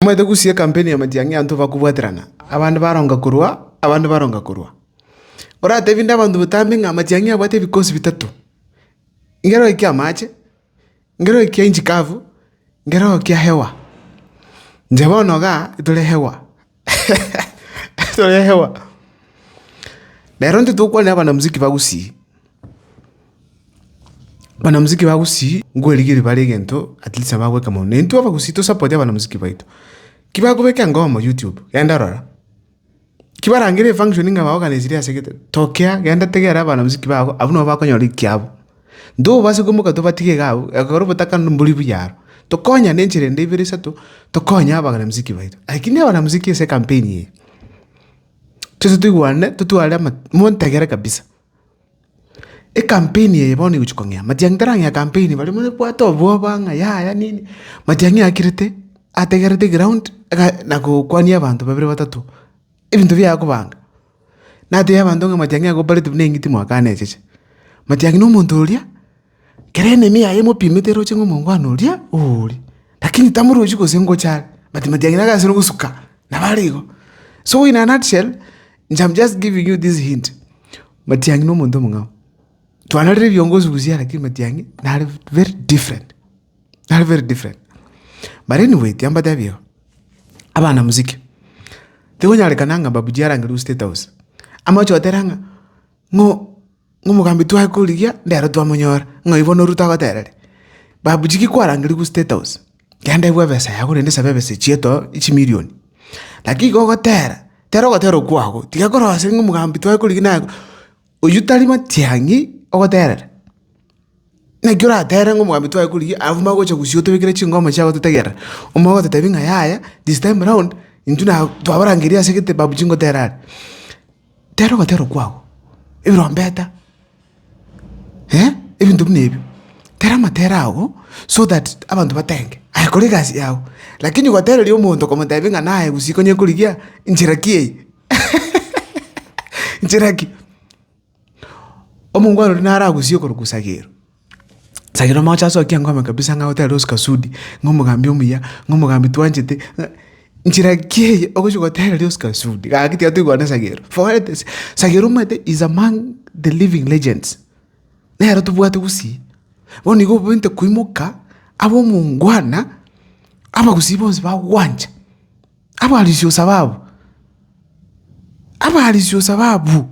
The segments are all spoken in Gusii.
Omanyete gusii ekampeni ya Matiang'i abanto bakobwaterana, abande baronga korwa, abande baronga korwa. Oratebie inde abanto botambe ng'a Matiang'i abwate ebikosi bitato, nkero ekia amache, nkero ekia inchi kavu, nkero ekia hewa. Inche bono igaa, tore hewa tore hewa. Rero intwe togokwanera abanamuziki ba gusii, Abanamuziki ba gusii nkwerigeria bare egento at least abagoika mono. Na intwe abagusii tosapote abanamuziki baito. Ki bakobeka engoma youtube, genda rora, ki barangere efunction ng'a baorganisire ase gete, tokea genda tegera abanamuziki bago abwo nabo bakonyora ekiabo. Ntobasa koimoka tobatige iga abwo, ekero obotaka mbori buya aro. Tokonyane enchera ende ibere isato, tokonye abanamuziki baito. Lakini abanamuziki ase ecampaign eye, toche toigwane totware ama montegere kabisa. Ecampaign eye bono egochia kong'ea, matiang'i tarang'ea campaign baria mobwate obwoba ng'a yaya nini, matiang'i akirete, ategerete eground, ega na gokwania abanto babere batato, ebinto biaye akobanga. Natebia abanto ng'a matiang'i agopareti buna eng'iti mwakana echeche. Matiang'i na omonto oria, kera enemi yaye emopimete eroche ng'a omongwana oria, oria, lakini tamorochi gose ngocha are, but matiang'i nagansire gosuka, nabo are igo. So in a nutshell, inche am just giving you this hint. Matiang'i na omonto omong'ao, twanarire ebiongozi gusii lakini Matiang'i nare very different, nare very different. But anyway tiga mbatebie igo, abana muziki, tikonyarekana ng'a Babu Gee arangerwe state house, amache gotera ng'a ng'o ng'a omogambi twaye korigia ndero twamonyora, ng'ai bono Ruto agotereri. Babu Gee ki kwarangerigwe state house, genda ebwe ebesa yago rende saba ebesa echietoo chimilioni, lakini igo ogotera. Tera ogotera okwago, tiga korosia ng'a omogambi tware korigia naye oyio tari matiang'i ogoterera. Naki oratere ng'a omogambi tware korigia abwo bagocha gusii otobekere chingoma chiago totegerere, omanye gototebia ng'a yaya this time round intwe na twabarangeria ase gete babu chingotera are. Tera ogotera okwago, ebirombeta. Ebinto buna ebio, tera amatera ago so that abanto batenge, aye kora egasi yago, lakini gotereria omonto komotebia ng'a naye gose konye korigia, nchera ki eye? Nchera ki? Omongwana oria nare agusie okorokwa Sagero. Sagero amache asokia engoma kabisa ng'a agotera Oscar Sudi, ng'a omogambi omuya, ng'a omogambi twanchete, ng'a nchera ki eye ogochia gotereria Oscar Sudi? Gaki tiga toigwane Sagero, forget this, Sagero omanyete is among the living legends, nere tobwate gusii, bono igo obwenerete koimoka abe omongwana, abagusii bonsi bagwancha, abarisia o sababu, abarisia o sababu.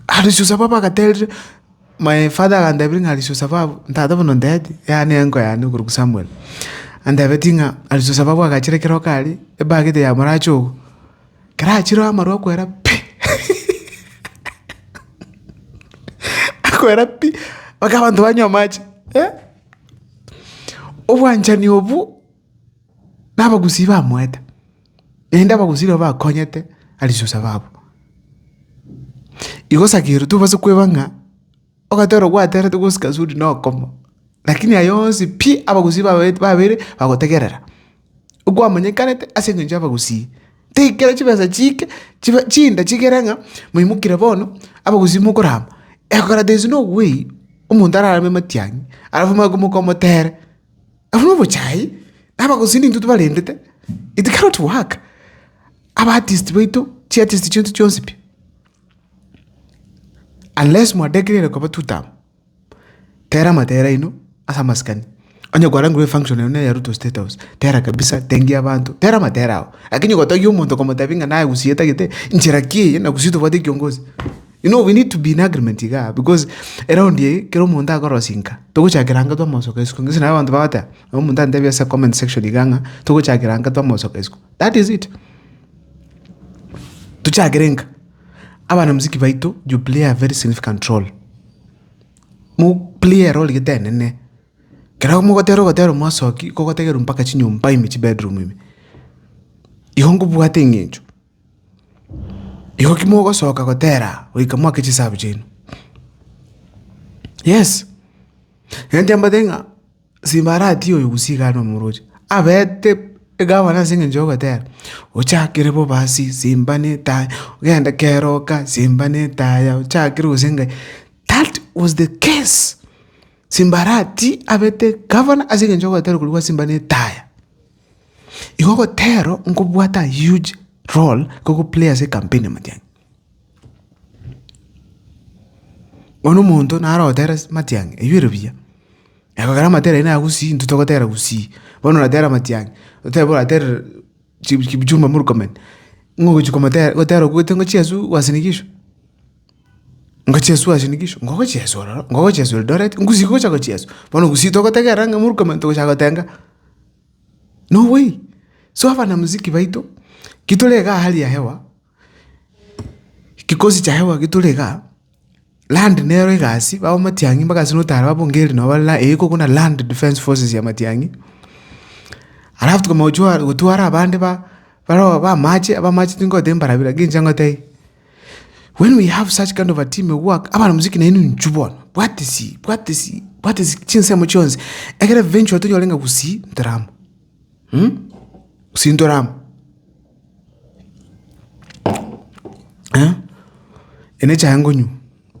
Arisio sababu agaterire, my father agantebirie ng'a arisio sababu, tata bono ontebetie, yaani enko yane okorokwa Samuel, antebetie ng'a arisio sababu agachire keroka aria, ebagete ya morache ogo, ekero achire amarwa akwera pi akwera pi, mpaka abanto banywa amache eh, obwanchani obwo. Na abagusii bamoete, naende abagusii nabo bakonyete alisusa babo. Igo Sakeru tobasa kweba ng'a ogatera gwaterete gosika Sudi na okomo, lakini aya onsi pi abagusii babe babeire bagotegerera, okwamanyekanete ase eng'encho ya abagusii. Tikera chibesa chike chibe chinda chigere ng'a moimokire bono, abagusii mokorama, ekogera there is no way omonto ararame matiang'i, alafu omanye komoka omotere. Abwo nobochai, na abagusii intwe tobarendete, it cannot work. Aba artist baito, chi artist chiaito chionsi pi, unless mwadeclare koba two term, tera amatera aino ase amasikani, onye kwarangire efunction ero neye ya Ruto state house, tera kabisa, tengia abanto, tera amatera ao. Lakini gotogia omonto komotebia ng'a naye gusii etagete, nchera ki eye na gusii tobwate ekiongozi. You know we need to be in agreement igaa because eround eye kera omonto akorosia nka, togochakera nka twamosoka isiko gose nabo abanto bagoteba, nabo omonto antebie ase comment section iga ng'a togochakera nka twamosoka isiko, that is it. Tochakere nka, abanamuziki baito you play a very significant role, mo play erole gete enene, ekero mogotera ogotera mwasoki kogotegerwa mpaka chinyomba ime chibedroom ime, igo nkobwate eng'encho. Igo ki mogosoka gotera goika mwake chisabu chiaino? Yes, naende mbate ng'a Simba Arati oyo gusii iga are nomoroche, abete egavana ase eng'encho ya ogotera, ochakere bobasi Simba ne etaya, ogende keroka Simba ne etaya, ochakere gose ng'ai, that was the case. Simba Arati abete gavana ase eng'encho ogotera korwa gwa Simba na etaya. Igo ogotero nkobwate a huge role gogo play ase ecampaign ya Matiang'i. Bono omonto naro ogotera Matiang'i, eywo ere buya, ekogera amatera aye na gusii intwe togotera gusii, bono oratera Matiang'i, otebe oraterere Kipchumba Murkomen, ng'o ogochi komotera gotera okwo gete ngochia Uasin Gishu? Ngochia Uasin Gishu, ngogochia ororo, ngogochia Eldoret, ngusii gocha gochia. Bono gusii togotegerera ng'a Murkomen togochaka gotenga. No way! So abanamuziki baito, ki tore igaa hali ya hewa, kikosi cha hewa ki tore igaa, land nero egasi, baba matiang'i mpaka ase notara babongeri nabo bare la eywo ekobuna land defence forces ya matiang'i, alafu tokamanya gochwara gotwara abande ba baroo ba amache, abamache tingoteba mbarabwo lakini inche ngotebie, when we have such kind of a team egoaka, abanamuziki naende intwe bono, bwatisi bwatisi bwatisi chinsemo chionsi, ekero eventually tonyore ng'a gusii ntore amo gusii ntore amo eye ne echae nkonywa,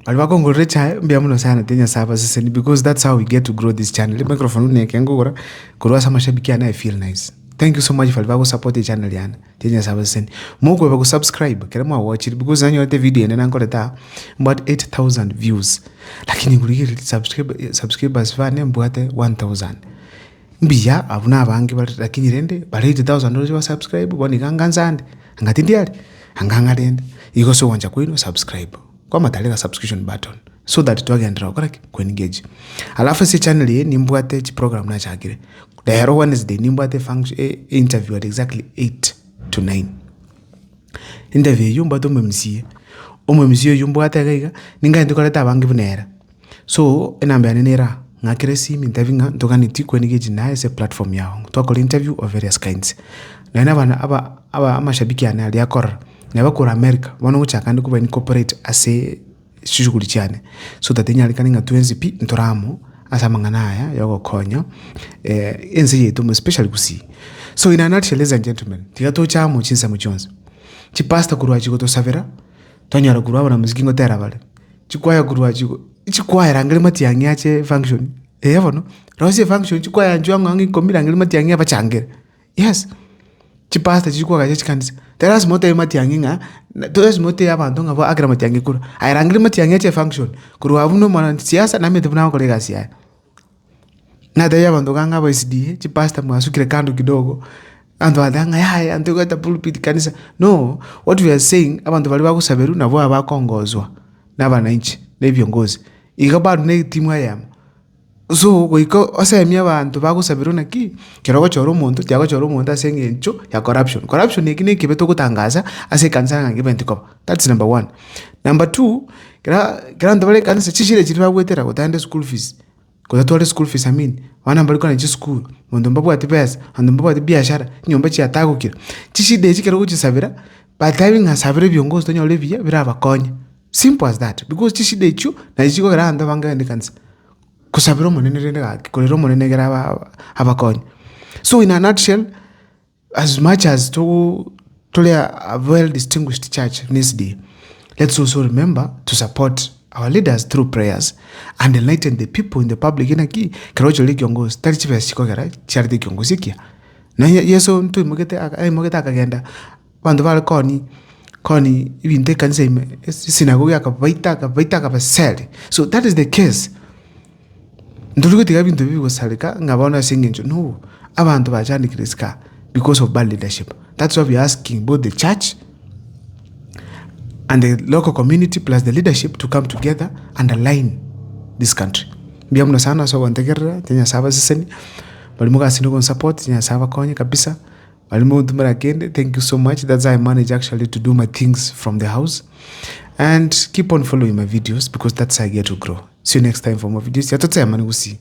baria bakongorera echae mbuya mono sana tiga nyasaye abasesenie because that's how we get to grow this channel, emicrophone buna eke nkogora korwa ase amashabiki ane I feel nice. Thank you so much baria bagosupport echannel yane. Tiga Nyasaye abasesenie. Mokweba go subscribe ekero mwawatchire because nanyorete evideo ende nankorete aa mbwate 8000 views lakini nkorigereria subscribe subscribers bane mbwate 1000. Mbuya abwo na abange bare lakini rende bare 8000 oroche ba subscribe bono iga anga nsande, anga tindi are, anga ng'a rende. Igo ase ogwancha kwaino subscribe, kwamata aria ga subscription button so that twagenderera gokora ki? Ko engage. Alafu ase echannel eye nimbwate chiprogram nachakire. Rero Wednesday nimbwate efunction interview at exactly 8 to 9. Interview eywo mbwate omo MCA, omo MCA oywo mbwate iga iga, ningaete koreta abange buna ere. So, enamba yane nere aa, ng'akere esimi ntebi ng'a ntoganetie ko engage naye ase eplatform yago, twakora interview of various kinds. Naende abana aba aba amashabiki ane aria akorora, neba korwa America, bono ngochaka ande koba incorporate ase. chishughuli chiane, so that enyarekane ng'a twensi pi ntore amo ase amang'ana aya ya ogokonya ense yaito especially gusii. So in a nutshell ladies and gentlemen, tiga toche amo chinsemo chionsi, chipastor korwa chigotosabera, twanyora korwa abanamuziki ngotera bare, chikwaya korwa chigo chikwaya rangeria matiang'i ache efunction, eh bono, rosia efunction chikwaya inchuo ang'o ang'e ikomi rangeria matiang'i abachangere. Yes, chipastor chikwagacha chikanisa, tari lasima otebe matiang'i ng'a, tari lasima otebe abanto ng'a baakere matiang'i kura. Aye rangeria matiang'i ache efunction, korwa abwo buna omwanasiasa namanyete buna agokora egasi yaye. Natebia abanto iga ng'a aba SDA, chipastor mwasukire kando kidogo, abanto bagateba ng'a yaya ntobwate pulpit kanisa, no, what we are saying, abanto baria bagosaberwa nabwo aba bakongozwa na abananchi, na ebiongozi. Iga bado na etimu eyemo. So goika osemie abanto bagosaberwa naki, ekero ogochora omonto tiagochora omonto ase eng'encho ya corruption. Corruption eki na ekebe togotangasa ase ekanisa ng'a ngebenti koba, that's number one. Number two, kera kera abanto bare ekanisa chishida chiria bagwetera gotanda eschool fees, gotatwara eschool fees I mean, abana mbari kogenda chisukuru, monto mbabwati besa, abanto mbabwati biashara, chinyomba chiatagokire. Chishida echi ekero ogochisabera, batebi ng'a sabera ebiongozi tonyore ebiya birabakonye. Simple as that, because chishida echio nachi chikogera abanto abange bagende ekanisa, kosabera omonene rende gaki, korera omonene ekero aba abakonye. So in a nutshell, as much as togo tore a well distinguished church buna SDA, let's also remember to support our leaders through prayers and enlighten the people in the public naki, ekero ochorire ekiongozi, tari chibesa chikogera chiarete ekiongozi ekiya. Nonye yeso ntoimogete aka aimogete akagenda. Abanto bare koonia koonia ebinto ekanisa ime, esinagogi akabaita akabaita akabaseria. So that is the case, ntori gotiga ebinto ebi bigosareka ng'a bono ase eng'encho no, abanto bachandekire isiko aa because of bad leadership. That's why we are asking both the church and the local community plus the leadership to come together and align this country. Mbuya mono sana ase ogontegerera, tiga Nyasaye abasesenie, baria mogasire gonsupport, Nyasaye abakonye kabisa. Baria mogotumera kende thank you so much that's how I manage actually to do my things from the house and keep on following my videos because that's how I get to grow see you next time for more videos yatotemani gusii.